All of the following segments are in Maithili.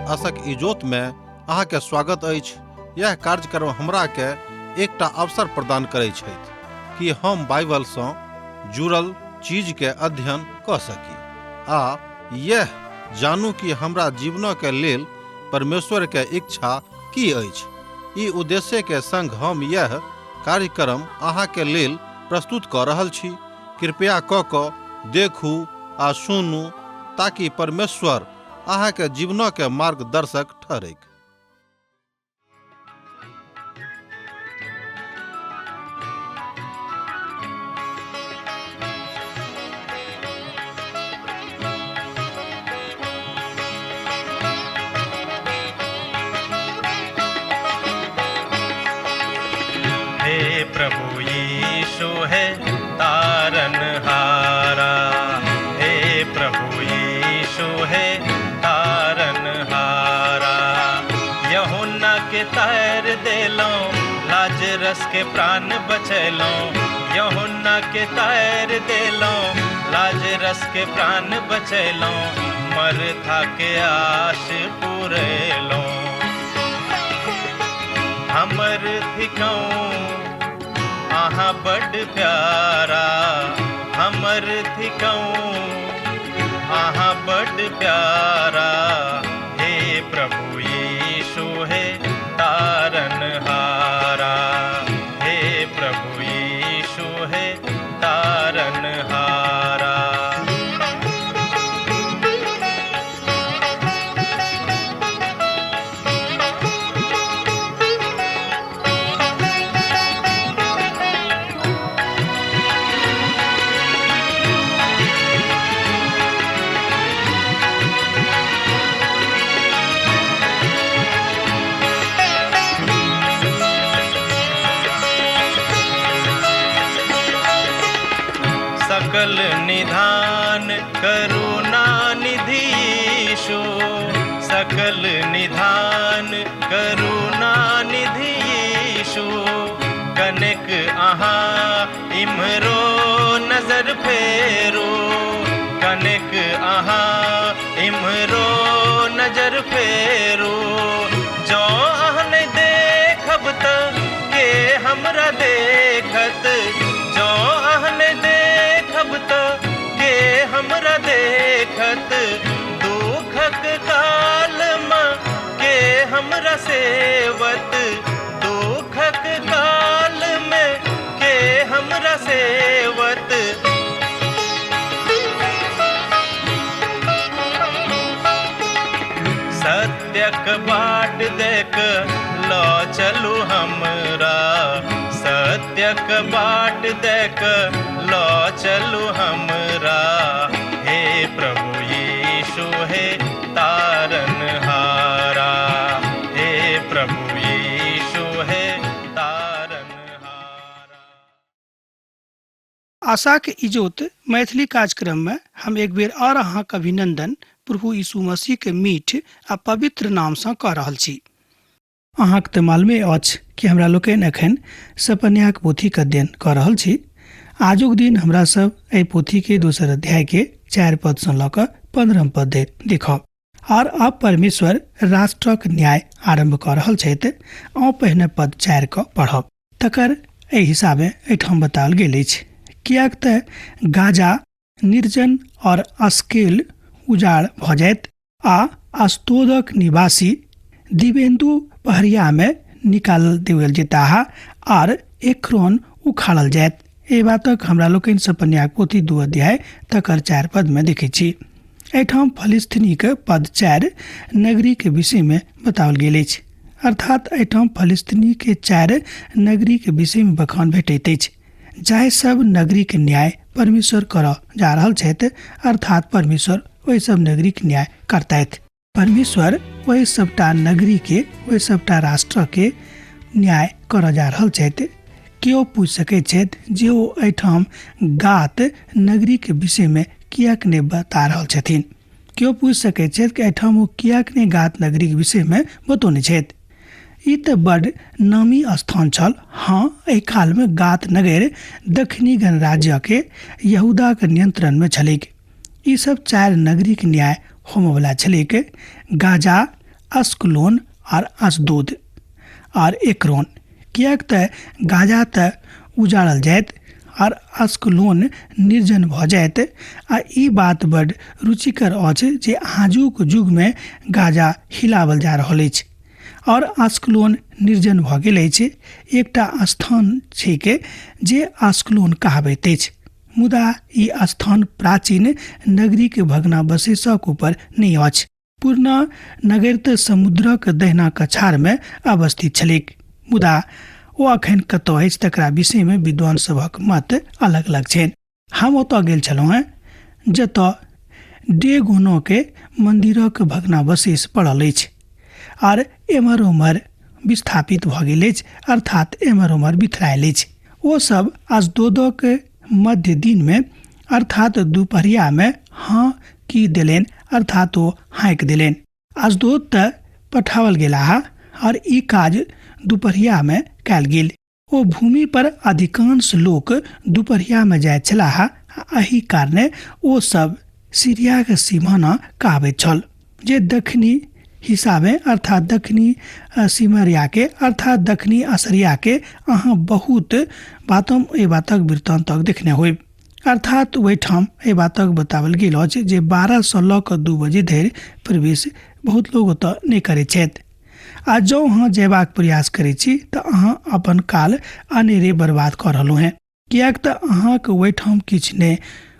आशक इजोत में अहाँ के स्वागत अछि। यह कार्यक्रम हमरा के एकटा अवसर प्रदान करै छथि कि हम बाइबल सँ जुड़ल चीज के अध्ययन कऽ सकी आ यह जानू कि हमरा जीवन के लेल परमेश्वर के इच्छा की अछि। ई उद्देश्य के संग हम यह कार्यक्रम अहाँ के लेल प्रस्तुत कऽ रहल छी। कृपया कऽ कऽ देखू आ सुनू ताकि परमेश्वर अहाँ के जीवन के मार्गदर्शक ठहरैक। हे प्रभु यीशु है तारन हारा, हे प्रभु यीशु है तारन हारा। यूहन्ना के तार देलौं, लाजरस के प्राण बचैलौं। यूहन्ना के तार देलौं, लाजरस के प्राण बचैलौं। मरथा के आश पुरेलौं। हमर थिकौं अहाँ बड प्यारा, हमर थिकौं अहाँ बड प्यारा। हे प्रभु यीशु हे तारन हारा, हे प्रभु यीशु हे तारन हारा। सकल निधान करुणा निधि यीशु, सकल निधान करुणा निधि यीशु। कनेक अहाँ इम्हरो नजर फेरू, कनेक अहाँ इम्हरो नजर फेरू। जँ अहाँ नहि देखब त के हमरा देखत, जँ अहाँ नहि देखब त के हमरा देखत। दुखक काल मे के हमरा सेवत, दुखक काल मे के हमरा सेवत। सत्यक बाट देख ल चलू हमरा, सत्यक बाट देख ल चलू हमरा। हे प्रभु यीशु हे तारन हारा, हे प्रभु यीशु हे तारन हारा। आशाक इजोत मैथिली कार्यक्रम में हम एक बेर और अहाँक अभिनंदन प्रभु यीशु मसीह के मीठ आ पवित्र नाम सँ कऽ रहल छी। अहाँक तऽ मालूमे अछि कि हमरा लोकनि एखन सपन्याक पोथीके अध्ययन कऽ रहल छी। आजुक दिन हमरा सब एहि पोथीके दोसर अध्यायके 4 पदसँ लऽ कऽ 15 पद धरि देखब। और अब परमेश्वर राष्ट्रक न्याय आरम्भ कऽ रहल छथि। आउ पहिने पद 4 के पढ़ब। तकर एहि हिसाबे एहिठाम बताओल गेल अछि, किएक तऽ गाजा निर्जन और अस्केल उजाड़ भऽ जायत आ अस्तोदक निवासी दिवेन्दु पहरियामे निकाल देवल जेताह आर एक्रोन उखाड़ल जायत। एहि बातक हमरा लोकनि सपन्याक पोथी 2 अध्याय तकर 4 पदमे देखै छी। एहिठाम फलिस्तीनीके पद 4 नगरीके विषयमे बताओल गेल अछि। अर्थात एहिठाम फलिस्तीनीके 4 नगरीके विषयमे बखान भेटैत अछि, जाहि सब नगरीके न्याय परमेश्वर करऽ जा रहल छथि। अर्थात परमेश्वर ओहि सब नगरीके न्याय करतथि। परमेश्वर ओहि सबटा नगरीके, ओहि सबटा राष्ट्रके न्याय करऽ जा रहल छथि। केओ पूछि सकैत छथि जे ओ एहिठाम गात नगरीके विषयमे किएक नहि बता रहल छथिन। केओ पूछि सकैत छथि कि एहिठाम ओ किएक नहि गात नगरीके विषयमे बतौने छथि। ई तऽ बड नामी स्थान छल। हाँ, एहि कालमे गात नगर दक्षिणी गणराज्यके यहूदाके नियंत्रणमे छलैक। ई सब 4 नगरीके न्याय होमयवला छलैक। गाजा, अस्कलोन आर अशदोद आर एकरोन, किएक तऽ गाजा तऽ उजाड़ल जायत आर अस्कलोन निर्जन भऽ जायत। आ ई बात बड रुचिकर अछि जे आजुक युगमे गाजा हिलावल जा रहल अछि और अस्कलोन निर्जन भऽ गेल अछि। एकटा स्थान छैक जे अस्कलोन कहाबैत अछि, मुदा ई स्थान प्राचीन नगरीके भग्नावशेषक ऊपर नहि अछि। पुरना नगर तऽ समुद्रक दहिना कछारमे अवस्थित छलैक, मुदा ओ अखन कतऽ अछि तकरा विषयमे विद्वान सभक मत अलग अलग छनि। हम ओतऽ गेल छलहुँ हेँ जतऽ डेगोनोके मन्दिरक भग्नावशेष पड़ल अछि आर एम्हर ओम्हर विस्थापित भऽ गेल अछि, अर्थात एम्हर ओम्हर बिथरायल अछि। ओ सब अशदोदक मध्य दिनमे अर्थात दुपहरियामे हाँ की देलनि, अर्थात ओ हाँकि देलनि। अशदोद तऽ पठाओल गेलाह और ई काज दुपहरियामे कयल गेल। ओ भूमि पर अधिकांश लोक दुपहरियामे जाइत छलाह, एहि कारणे ओ सब सीरियाक सीमाना कहबैत छल, जे दक्षिणी हिसाबे अर्थात दक्षिणी सिमरियाके अर्थात दक्षिणी असरियाके अहाँ बहुत बातम एहि बातक वृत्तान्तक देखने होयब। अर्थात ओहिठाम एहि बातक बताओल गेल अछि जे 12 सँ लऽ कऽ 2 बजे धरि प्रवेश बहुत लोक ओतऽ नहि करैत छथि, आ जँ अहाँ जयबाक प्रयास करैत छी तऽ अहाँ अपन काल अनेरे बर्बाद कऽ रहलहुँ हेँ, किएक तऽ अहाँके ओहिठाम किछु नहि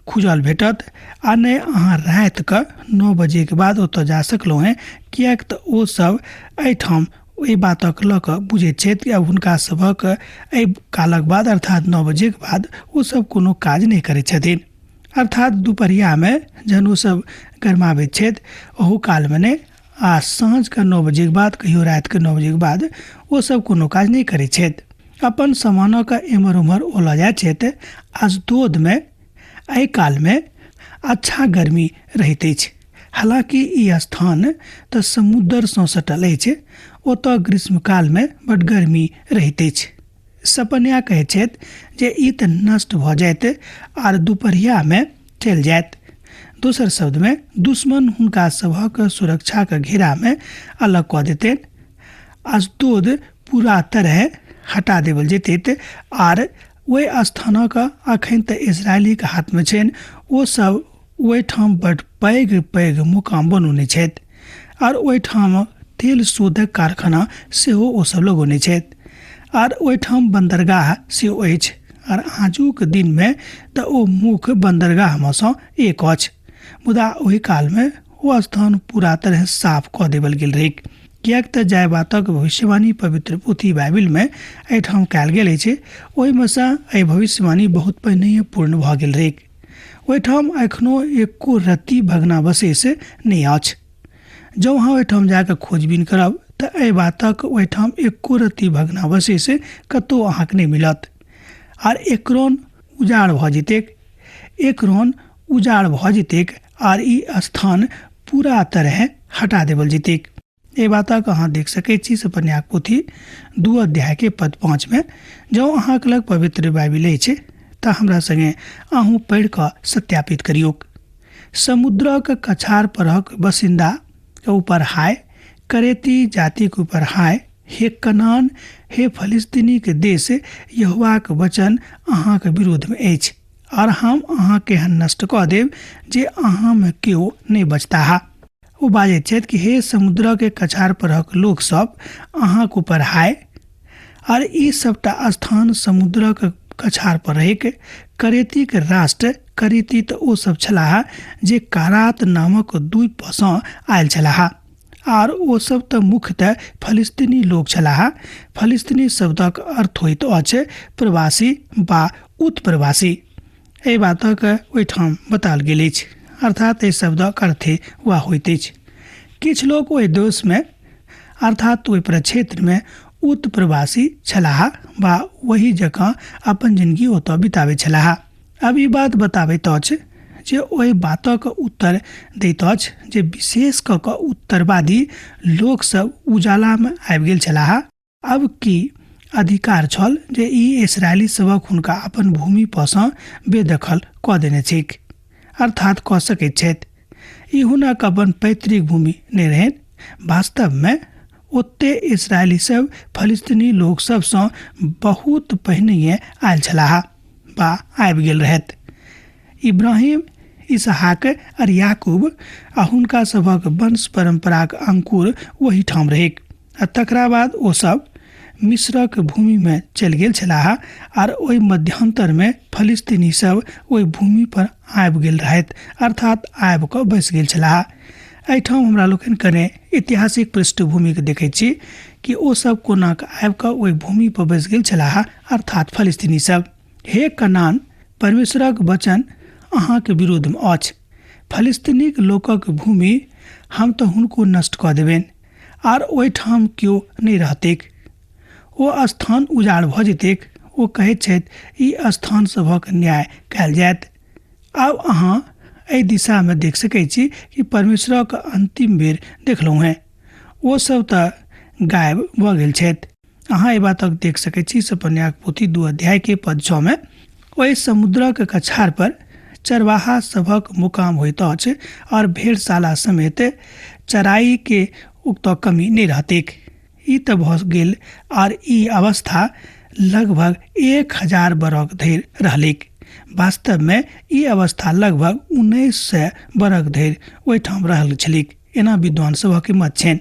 खुजल भेटत आ नहि अहाँ रातिके 9 बजेके बाद ओतऽ जा सकलहुँ हेँ, किएक तऽ ओ सब एहिठाम ओहि बातक लऽ कऽ बुझैत छथि कि आब हुनका सभक एहि कालक बाद अर्थात 9 बजेके बाद ओ सब कोनो काज नहि करै छथिन। अर्थात दुपहरियामे जहन ओ सब गरमाबैत छथि ओहू कालमे नहि, आ साँझके 9 बजेके बाद कहियो रातिके 9 बजेके बाद ओ सब कोनो काज नहि करै छथि। अपन सामानक एम्हर ओम्हर ओ लऽ जाइ छथि। अशदोदमे एहि कालमे अच्छा गर्मी रहैत अछि, हालाँकि ई स्थान तऽ समुद्रसँ सटल अछि, ओतऽ ग्रीष्मकालमे बड गर्मी रहैत अछि। सपन्या कहैत छथि जे ई तऽ नष्ट भऽ जायत आर दुपहरियामे चलि जायत। दोसर शब्दमे दुश्मन हुनका सभक सुरक्षाक घेरामे अलग कऽ देतनि। अशदोद पूरा तरह हटा देवल जेतै आर ओहि स्थानक अखन तऽ इजरायलीके हाथमे छनि। ओ सब ओहिठाम बड पैघ पैघ मुकाम बनौने छथि आर ओहिठाम तेल शोधक कारखाना सेहो ओ सब लगौने छथि आर ओहिठाम बन्दरगाह सेहो अछि आर आजुक दिनमे तऽ ओ मुख्य बन्दरगाहमे सँ एक अछि, मुदा ओहि कालमे ओ स्थान पूरा तरह साफ कऽ देवल गेल रहैक, किएक तऽ जाहि बातक भविष्यवाणी पवित्र पोथी बाइबिलमे एहिठाम कयल गेल अछि ओहिमे सँ एहि भविष्यवाणी बहुत पहिनहिए पूर्ण भऽ गेल रहैक। ओहिठाम एखनो एको रत्ती भग्नावशेष नहि अछि। जँ अहाँ ओहिठाम जाकऽ खोजबीन करब तऽ एहि बातक ओहिठाम एको रत्ती भग्नावशेष कतहु अहाँके नहि मिलत। आर एकरोन उजाड़ भऽ जेतैक, एकरोन उजाड़ भऽ जेतैक आर ई स्थान पूरा तरह हटा देवल जेतैक। एहि बातक अहाँ देख सकैत छी सपन्याक पोथी 2 अध्यायके पद 5 मे। जँ अहाँके लग पवित्र बाइबिल अछि तऽ हमरा संगे अहूँ पढ़ि कऽ सत्यापित करियौक। समुद्रक कछार परहक बसिन्दा के ऊपर हाय, करेती जातिक ऊपर हाय, हे कनान, हे फलिस्तीनीक देश, यहोवाक वचन अहाँक विरुद्धमे अछि आर हम अहाँके एहन नष्ट कऽ देब जे अहाँमे केओ नहि बचताह। ओ बाजैत छथि कि हे समुद्रके कछार परहक लोकसभ, अहाँक ऊपर हाय। आर ई सबटा स्थान समुद्रक कछार पर रहैक। करेतीक राष्ट्र, करेती तऽ ओ सब छलाह जे कारात नामक द्वीपसँ आयल छलाह आर ओ सब तऽ मुख्यतः फलिस्तीनी लोक छलाह। फलिस्तीनी शब्दक अर्थ होइत अछि प्रवासी वा उत्प्रवासी। एहि बातक ओहिठाम बताओल गेल अछि, अर्थात एहि शब्दक अर्थे वा होइत अछि। किछु लोक ओहि देशमे अर्थात ओहि प्रक्षेत्रमे उत्प्रवासी छलाह वा ओही जकाँ अपन जिनगी ओतऽ बिताबैत छलाह। अब ई बात बताबैत अछि जे ओहि बातक उत्तर दैत अछि जे विशेष कऽ कऽ उत्तरवादी लोकसभ उजालामे आबि गेल छलाह। अब की अधिकार छल जे ई इसराइली सभक हुनका अपन भूमि परसँ बेदखल कऽ देने छैक, अर्थात कऽ सकैत छथि। ई हुनक अपन पैतृक भूमि नहि रहनि। वास्तवमे ओते इसराइली सब फलिस्तीनी लोक सबसँ बहुत पहिनहिए आयल छलाह बा आबि गेल रहथि। इब्राहिम, इसहाक और याकूब आ हुनका सभक वंश परम्पराक अंकुर ओहीठाम रहैक आ तकरा बाद ओ सब मिस्रक भूमिमे चलि गेल छलाह आर ओहि मध्यांतरमे फलिस्तीनी सब ओहि भूमि पर आबि गेल रहथि, अर्थात आबि कऽ बसि गेल छलाह। एहिठाम हमरा लोकनि कने ऐतिहासिक पृष्ठभूमिके देखै छी कि ओ सब कोना कऽ आबि कऽ ओहि भूमि पर बसि गेल छलाह, अर्थात फलिस्तीनी सब। हे कनान, परमेश्वरक वचन अहाँके विरुद्धमे अछि। फलिस्तीनीक लोकक भूमि हम तऽ हुनको नष्ट कऽ देबनि आर ओहिठाम केओ नहि रहतैक, ओ स्थान उजाड़ भऽ जेतैक। ओ कहैत छथि, ई स्थान सभक न्याय कयल जायत। आब अहाँ एहि दिशामे देख सकै छी कि परमेश्वरक अंतिम बेर देखलहुँ हेँ। ओ सब तऽ गायब भऽ गेल छथि। अहाँ एहि बातक देख सकै छी सपन्याक पोथी 2 अध्याय के पद 6 में। ओहि समुद्रक कछार पर चरवाहा सभक मुकाम होइत अछि और भेड़शाला समेत चराई के उक्त कमी नहि रहतैक। ई तऽ भऽ गेल आर ई अवस्था लगभग 1000 बरख धरि रहलैक। वास्तवमे ई अवस्था लगभग 1900 बरख धरि ओहिठाम रहल छलैक, एना विद्वान सभक मत छनि।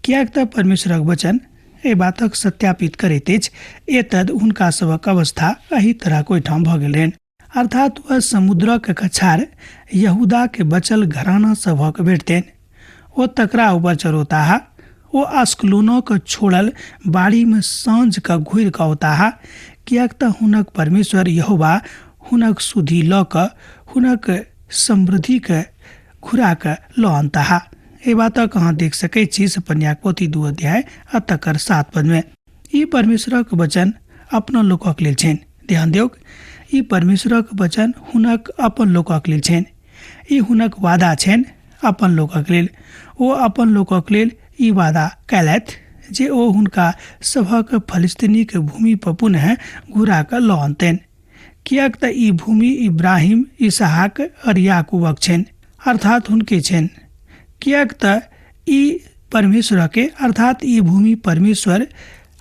किएक तऽ परमेश्वरक वचन एहि बातक सत्यापित करैत अछि। एतद हुनका सभक अवस्था एहि तरहक ओहिठाम भऽ गेल रहनि, अर्थात वह समुद्रक कछार यहूदा के बचल घराना सभक भेटतनि। ओ तकरा ऊपर चढ़ौताह। ओ अस्कलोनक छोड़ल बाड़ीमे साँझ कऽ घुरि कऽ औताह, किएक तऽ हुनक परमेश्वर यहोवा हुनक सुधि लऽ कऽ हुनक समृद्धिके घुरा कऽ लऽ अनताह। एहि बातक अहाँ देख सकैत छी सपन्याक पोथी 2 अध्याय आ तकर 7 पदमे। ई परमेश्वरक वचन अपना लोकक लेल छनि। ध्यान दियौक, ई परमेश्वरक वचन हुनक अपन लोकक लेल छनि। ई हुनक वादा छनि अपन लोकक लेल। ओ अपन लोकक लेल ई वादा कयलथि जे ओ हुनका सभक फलिस्तीनीक भूमि पर पुनः घुरा कऽ लऽ अनतनि, किएक तऽ ई भूमि इब्राहिम, इसहाक और याकूबक छनि, अर्थात हुनके छनि। किएक तऽ ई परमेश्वरके, अर्थात ई भूमि परमेश्वर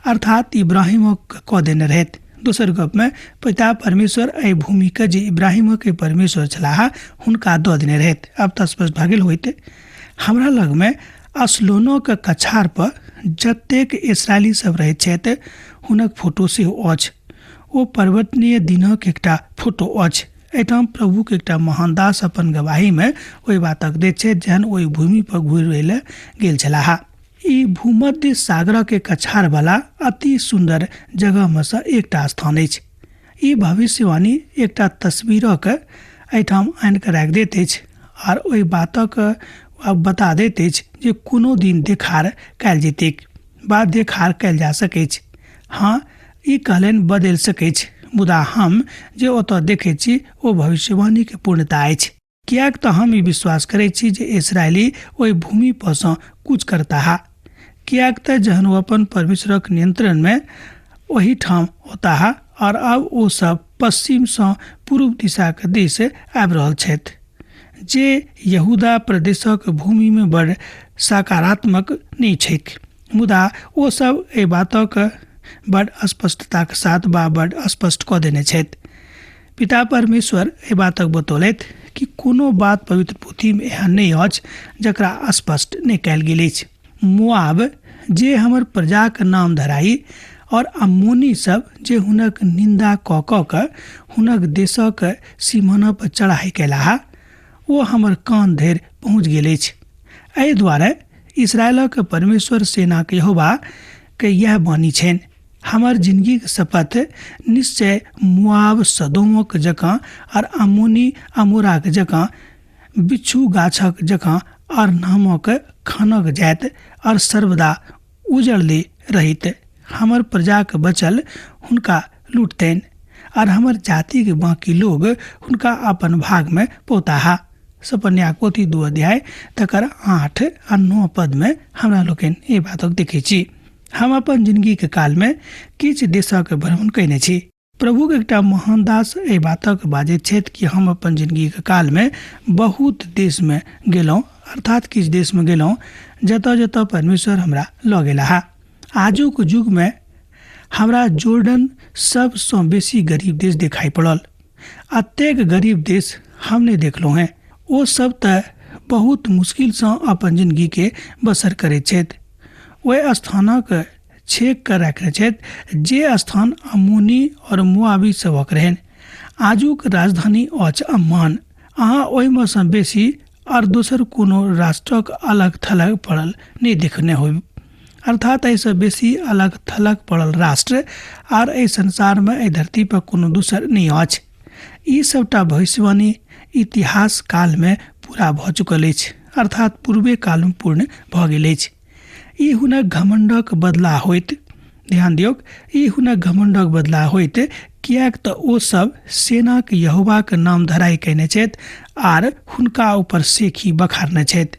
अर्थात इब्राहिमक कऽ देने रहथि। दोसर गपमे पिता परमेश्वर एहि भूमिके जे इब्राहिमके परमेश्वर छलाह हुनका दऽ देने रहथि। आब तऽ स्पष्ट भऽ गेल होइत। हमरा लगमे अस्लोनोके कछार पर जतेक इसराइली सब रहैत छथि हुनक फोटो सेहो अछि। ओ परिवर्तनीय दिनक एकटा फोटो अछि। एहिठाम प्रभुके एकटा महान दास अपन गवाहीमे ओहि बातक दैत छथि जहन ओहि भूमि पर घुरि लए गेल छलाह। ई भूमध्य सागरके कछारवला अति सुन्दर जगहमे सँ एकटा स्थान अछि। ई भविष्यवाणी एकटा तस्वीरक एहिठाम आनि कऽ राखि दैत अछि आर ओहि बातक बता दैत अछि जे कोनो दिन देखार कयल जेतैक बा देखार कयल जा सकैछ। हाँ, ई कहलनि बदलि सकैछ, मुदा हम जे ओतऽ देखैत छी ओ भविष्यवाणीके पूर्णता अछि। किएक तऽ हम ई विश्वास करैत छी जे इसराइली ओहि भूमि पर सँ कूच करताह, किएक तऽ जहन ओ अपन परमेश्वरक नियंत्रणमे ओहिठाम होताह और अब ओ सब पश्चिम सँ पूर्व दिशाक दिस आबि रहल छथि, जे यहूदा प्रदेशक भूमिमे बड़ सकारात्मक नहि छैक, मुदा ओ सब एहि बातक बड़ स्पष्टताक साथ बा बड़ स्पष्ट कऽ देने छथि। पिता परमेश्वर एहि बातक बतौलथि कि कोनो बात पवित्र पोथीमे एहन नहि अछि जकरा स्पष्ट नहि कयल गेल अछि। मोआब जे हमर प्रजाक नाम धराई और अम्मोनी सब जे हुनक निंदा कऽ कऽ के हुनक देशक सीमाना पर चढ़ाई कयलाह, ओ हमर कान धरि पहुँच गेल अछि। एहि दुआरे इसराइलक परमेश्वर सेनाक यहोवा के यह वाणी छनि, हमर जिंदगीक शपथ निश्चय मुआब सदोमक जकाँ और अमोनी अमोराक जकाँ बिच्छू गाछक जकाँ और नामक खानक जायत और सर्वदा उजड़ले रहित। हमर प्रजाक बचल हुनका लूटतनि और हमर जातिके बाकी लोग हुनका अपन भागमे पौताहा। सपन्याक पोथी 2 अध्याय तकर 8 आ 9 पदमे हमरा लोकनि एहि बातक देखै छी। हम अपन जिंदगीके कालमे किछु देशक भ्रमण कयने छी। प्रभुके एकटा महान दास एहि बातक बाजैत छथि कि हम अपन जिंदगीके कालमे बहुत देशमे गेलहुँ, अर्थात किछु देशमे गेलहुँ जतऽ जतऽ परमेश्वर हमरा लऽ गेलाह। आजुक युगमे हमरा जोर्डन सबसँ बेसी गरीब देश देखाइ पड़ल। एतेक गरीब देश हम नहि देखलहुँ हेँ। ओ सब तऽ बहुत मुश्किलसँ अपन जिनगीके बसर करैत छथि। ओहि स्थानक छेक कऽ राखने छथि जे स्थान अमोनी आओर मोआबी सभक रहनि। आजुक राजधानी अछि अम्मान। अहाँ ओहिमे सँ बेसी आओर दोसर कोनो राष्ट्रक अलग थलग पड़ल नहि देखने होयब। अर्थात एहिसँ बेसी अलग थलग पड़ल राष्ट्र आर एहि संसारमे एहि धरती पर कोनो दोसर नहि अछि। ई सबटा भविष्यवाणी इतिहास कालमे पूरा भऽ चुकल अछि, अर्थात पूर्वे कालमे पूर्ण भऽ गेल अछि। ई हुनक घमण्डक बदला होइत, ध्यान दियौक, ई हुनक घमण्डक बदला होइत, किएक तऽ ओ सब सेनाक यहोवाक नाम धराइ कयने छथि आर हुनका ऊपर सेखी बखारने छथि।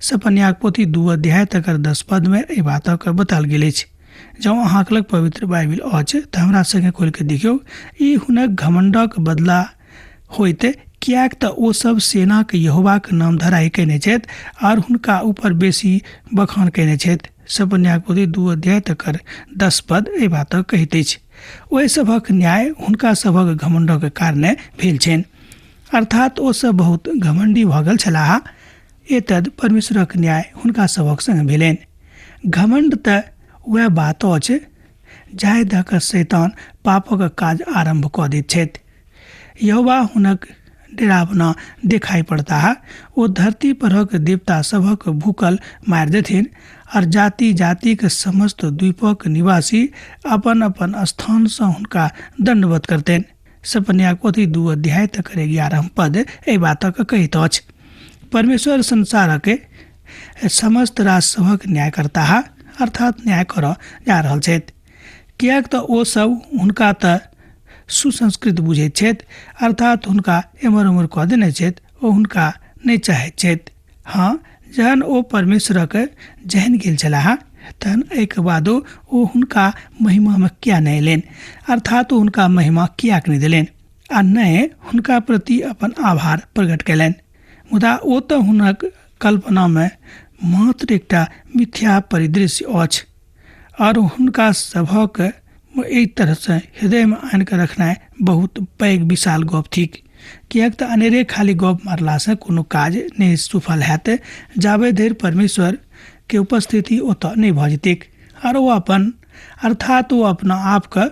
सपन्याक पोथी 2 अध्याय तकर 10 पदमे एहि बातक बताओल गेल अछि। जँ अहाँक लग पवित्र बाइबिल अछि तऽ हमरा संगे खोलि कऽ देखियौ। ई हुनक घमण्डक बदला होइत, किएक तऽ ओ सब सेनाक यहोवाक नाम धराइ कयने छथि आर हुनका ऊपर बेसी बखान कयने छथि। सपन्याक पोथी 2 अध्याय तकर 10 पद एहि बातक कहैत अछि। ओहि सभक न्याय हुनका सभक घमण्डक कारणे भेल छनि, अर्थात ओ सब बहुत घमण्डी भऽ गेल छलाह। एतद परमेश्वरक न्याय हुनका सभक संग भेलनि। घमण्ड तऽ वएह बात अछि जाहि दऽ कऽ शैतान पापक काज आरम्भ कऽ दैत छथि। यहोवा हुनक डेरावना देखाइ पड़ताह। ओ धरती परक देवता सभक भूखल मारि देथिन आर जाति जातिक समस्त द्वीपक निवासी अपन अपन स्थानसँ हुनका दण्डवत करतनि। सपन्याक पोथी 2 अध्याय तकर 11 पद एहि बातक कहैत अछि। परमेश्वर संसारक समस्त राष्ट्र सभक न्याय करताह, अर्थात न्याय करऽ जा रहल छथि, किएक तऽ ओ सब हुनका तऽ सुसंस्कृत बुझैत छथि, अर्थात हुनका एम्हर ओम्हर कऽ देने छथि, ओ हुनका नहि चाहैत छथि। हँ, जहन ओ परमेश्वरक जहन गेल छलाह तहन एहिके बादो ओ हुनका महिमामे किया नहि अयलनि, अर्थात ओ हुनका महिमा किएक नहि देलनि आ नहि हुनका प्रति अपन आभार प्रकट कयलनि। मुदा ओ तऽ हुनक कल्पनामे मात्र एकटा मिथ्या परिदृश्य अछि आओर हुनका सभक एहि तरहसँ हृदयमे आनि कऽ रखनाइ बहुत पैघ विशाल गप थिक, किएक तऽ अनेरे खाली गप मारलासँ कोनो काज नहि सुफल हैत जाबे धरि परमेश्वरके उपस्थिति ओतऽ नहि भऽ जेतैक आर ओ अपन अर्थात ओ अपना आपके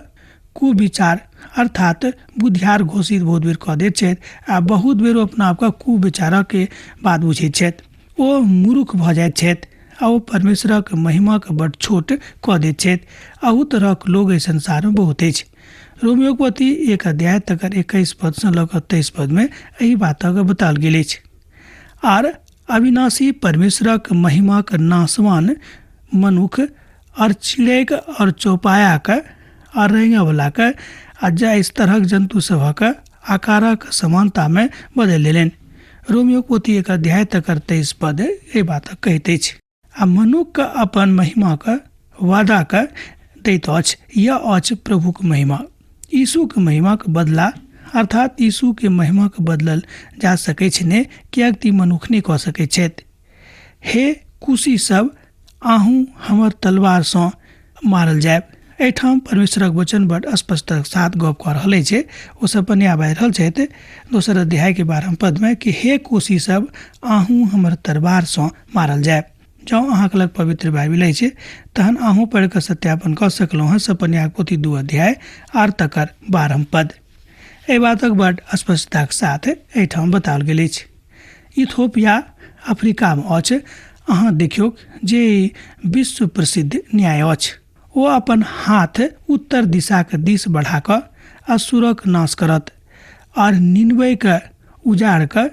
कुविचार अर्थात बुधियार घोषित बहुत बेर कऽ दैत छथि आ बहुत बेर ओ अपना आपके कुविचारके बात बुझैत छथि। ओ मूर्ख भऽ जाइत छथि आ ओ परमेश्वरक महिमाके बड छोट कऽ दैत छथि। अहू तरहक लोक एहि संसारमे बहुत अछि। रोमियोपति 1 अध्याय तकर 21 पदसँ लऽ कऽ 23 पदमे एहि बातक बताओल गेल अछि। आर अविनाशी परमेश्वरक महिमाक नाशवान मनुख और चिड़ैक और चौपायाक और रेंगयवलाक आ जाहि तरहक जन्तु सभक आकारक समानतामे बदलि देलनि। रोमियो पोथी 1 अध्याय तकर 23 पद एहि बातक कहैत अछि। आ मनुखके अपन महिमाक वादाक दैत अछि, यह अछि प्रभुक महिमा। यीशुके महिमाक बदला अर्थात यीशुके महिमाक बदलल जा सकैछ ने, किएक तऽ ई मनुख नहि कऽ सकैत छथि। हे कुशी सब, अहूँ हमर तलवारसँ मारल जायब। एहिठाम परमेश्वरक वचन बड स्पष्टताक साथ गप कऽ रहल अछि। ओ सब बनिया बाजि रहल छथि 2 अध्यायके 12 पदमे कि हे कोशी सब, अहूँ हमर तलवारसँ मारल जायब। जँ अहाँके लग पवित्र बाइबिल अछि तहन अहूँ पढ़ि कऽ सत्यापन कऽ सकलहुँ हँ। सपन्याक पोथी 2 अध्याय आर तकर 12 पद एहि बातक बड स्पष्टताक साथ एहिठाम बताओल गेल अछि। इथोपिया अफ्रीकामे अछि। अहाँ देखियौ जे विश्व प्रसिद्ध न्याय अछि। ओ अपन हाथ उत्तर दिशाक दिस बढ़ा कऽ असुरक नाश करत आर निनबैके उजाड़ कऽ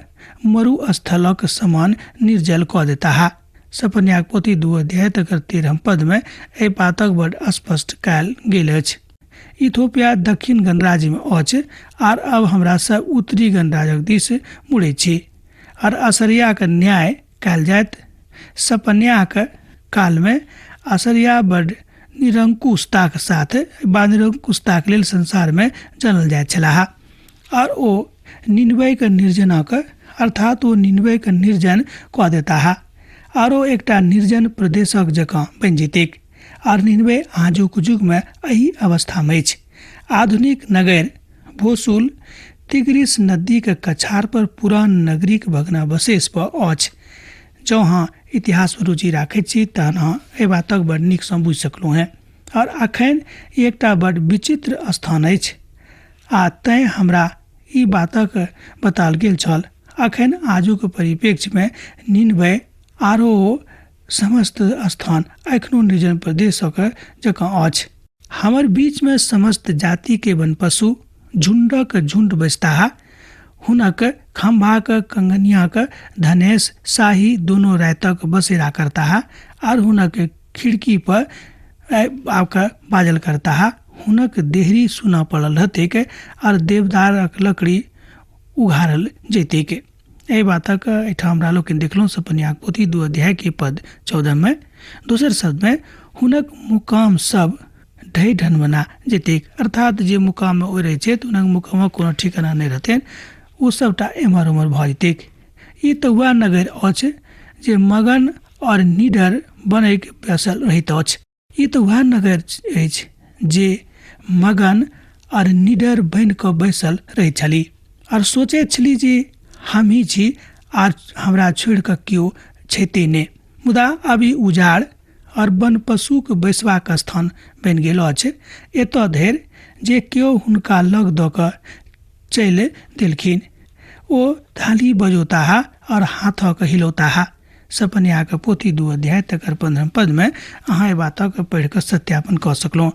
मरुस्थलक समान निर्जल कऽ देताह। सपन्याक पोथी 2 अध्याय तकर 13 पदमे एहि बातक बड स्पष्ट कयल गेल अछि। इथोपिया दक्षिण गणराज्यमे अछि आर अब हमरा सब उत्तरी गणराज्यक दिस मुड़ै छी आर असरियाक न्याय कयल जायत। सपन्याक कालमे असरिया बड निरंकुशताक साथ बा निरंकुशताक लेल संसारमे जानल जाइत छलाह आर ओ निनबैके निर्जनक अर्थात ओ निनबैके निर्जन कऽ देताह आरो एकटा निर्जन प्रदेशक जकाँ बनि जेतैक। आर निनवे आजुक युगमे एहि अवस्थामे अछि। आधुनिक नगर भोसुल तिग्रिस नदीक कछार पर पुरान नगरीक भग्नावशेष पर अछि। जँ अहाँ इतिहासमे रुचि राखैत छी तहन अहाँ एहि बातक बड़ नीकसँ बुझि सकलहुँ हेँ। आओर अखन ई एकटा बड़ विचित्र स्थान अछि आ तैँ हमरा ई बातक बताओल गेल छल। अखन आजुक परिप्रेक्ष्यमे निनवे आरो समस्त स्थान एखनो निर्जन प्रदेशक जकाँ अछि। हमर बीचमे समस्त जातिके वन पशु झुण्डक झुण्ड बैसताह। हुनक खम्भाक कंगनियाक धनेश शाही दुनू रातिक बसेरा करताह आर हुनक खिड़की पर आबिकऽ बाजल करताह। हुनक देहरी सुना पड़ल रहतैक आर देवदारक लकड़ी उघारल जयतैक। एहि बातक एहिठाम हमरा लोकनि देखलहुँ सपनियाक पोथी 2 अध्याय के पद 14 में। दोसर शब्द में हुनक मुकाम सब ढहि ढनमना जेतैक, अर्थात जे मुकाम में ओ रहै छथि हुनक मुकामक कोनो ठिकाना नहि रहतनि, ओ सबटा एम्हर ओम्हर भऽ जेतैक। ई तऽ वएह नगर अछि जे मगन और निडर बनैक बसल रहैत अछि। ई तऽ वएह नगर अछि जे मगन और निडर बनि कऽ बैसल रहैत छली और सोचैत छली जे हमही छी आर हमरा छोड़ि कऽ केओ छैते नहि। मुदा अब ई उजाड़ और वन पशुक बैसबाक स्थान बनि गेल अछि, एतऽ धरि जे केओ हुनका लग दऽ कऽ चलि देलखिन। ओ थाली बजौताह और हाथक हिलौताह। सपनियाक पोथी 2 अध्याय तकर 15 पदमे अहाँ एहि बातक पढ़ि कऽ सत्यापन कऽ सकलहुँ।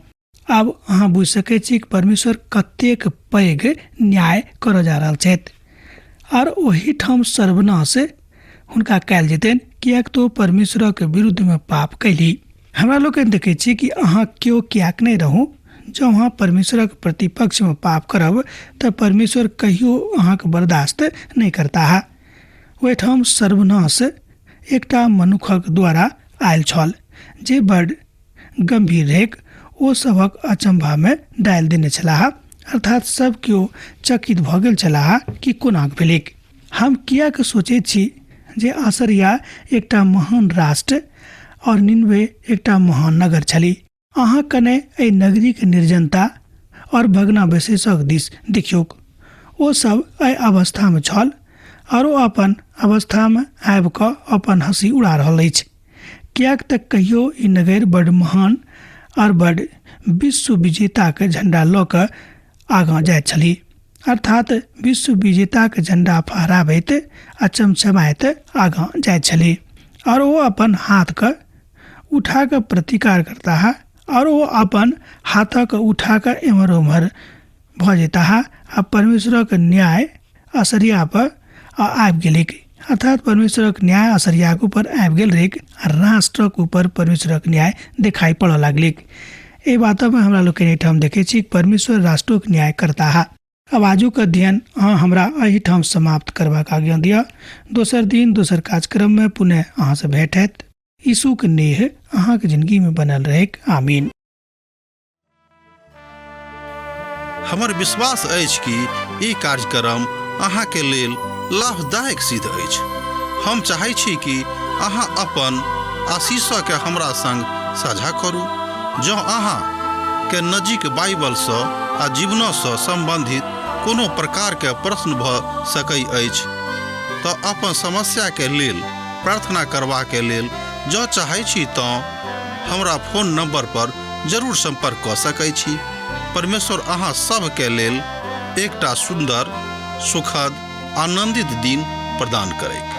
आब अहाँ बुझि सकै छी कि परमेश्वर कतेक पैघ न्याय करऽ जा रहल छथि आर ओहिठाम सर्वनाश हुनका कयल जेतनि, किएक तऽ ओ परमेश्वरक विरुद्धमे पाप कयली। हमरा लोकनि देखै छी कि अहाँ केओ किएक नहि रहू, जँ अहाँ परमेश्वरक प्रतिपक्षमे पाप करब तऽ परमेश्वर कहियो अहाँके बर्दाश्त नहि करताह। ओहिठाम सर्वनाश एकटा मनुखक द्वारा आयल छल जे बड़ गंभीर रहैक। ओ सभक अचंभामे डालि देने छलाह, अर्थात सब केओ चकित भऽ गेल छलाह कि कोनाक भेलैक। हम किएक सोचैत छी जे असरिया एकटा महान राष्ट्र और निनवे एकटा महान नगर छली। अहाँ कने एहि नगरीक निर्जनता और भग्नावशेषक दिस देखियौक। ओ सब एहि अवस्थामे छल और ओ अपन अवस्थामे आबि कऽ अपन हँसी उड़ा रहल अछि, किएक तऽ कहियो ई नगर बड़ महान और बड़ विश्व विजेताके झण्डा लऽ कऽ आगाँ जाइत छली, अर्थात विश्व विजेताके झण्डा फहराबैत आ चमचमाइत आगाँ जाइत छली। और ओ अपन हाथके उठा कऽ प्रतिकार करताह और ओ अपन हाथक उठा कऽ एम्हर ओम्हर भऽ जेताह आ परमेश्वरक न्याय असरिया पर आबि गेलैक, अर्थात परमेश्वरक न्याय असरियाक ऊपर आबि गेल रहैक आ राष्ट्रक ऊपर परमेश्वरक न्याय देखाइ पड़ऽ लागलैक। एहि बातमे हमरा लोकनि एहिठाम देखै छी परमेश्वर राष्ट्रोक न्याय करताह। आब आजुक अध्ययन अहाँ हमरा एहिठाम समाप्त करबाक आज्ञा दिअ। दोसर दिन दोसर कार्यक्रममे पुनः अहाँसँ भेंट हैत। यीशुक नेह अहाँके जिंदगीमे बनल रहैक। आमीन। हमर विश्वास अछि कि ई कार्यक्रम अहाँके लेल लाभदायक सिद्ध अछि। हम चाहै छी कि अहाँ अपन आशीषके हमरा संग साझा करू। जँ अहाँ के नजीक बाइबलसँ आ जीवनसँ सम्बन्धित कोनो प्रकारके प्रश्न भऽ सकै अछि तऽ अपन समस्याके लेल प्रार्थना करबाके लेल जँ चाहै छी तँ हमरा फोन नंबर पर जरूर संपर्क कऽ सकै छी। परमेश्वर अहाँ सभके लेल एकटा सुन्दर, सुखद, आनंदित दिन प्रदान करैक।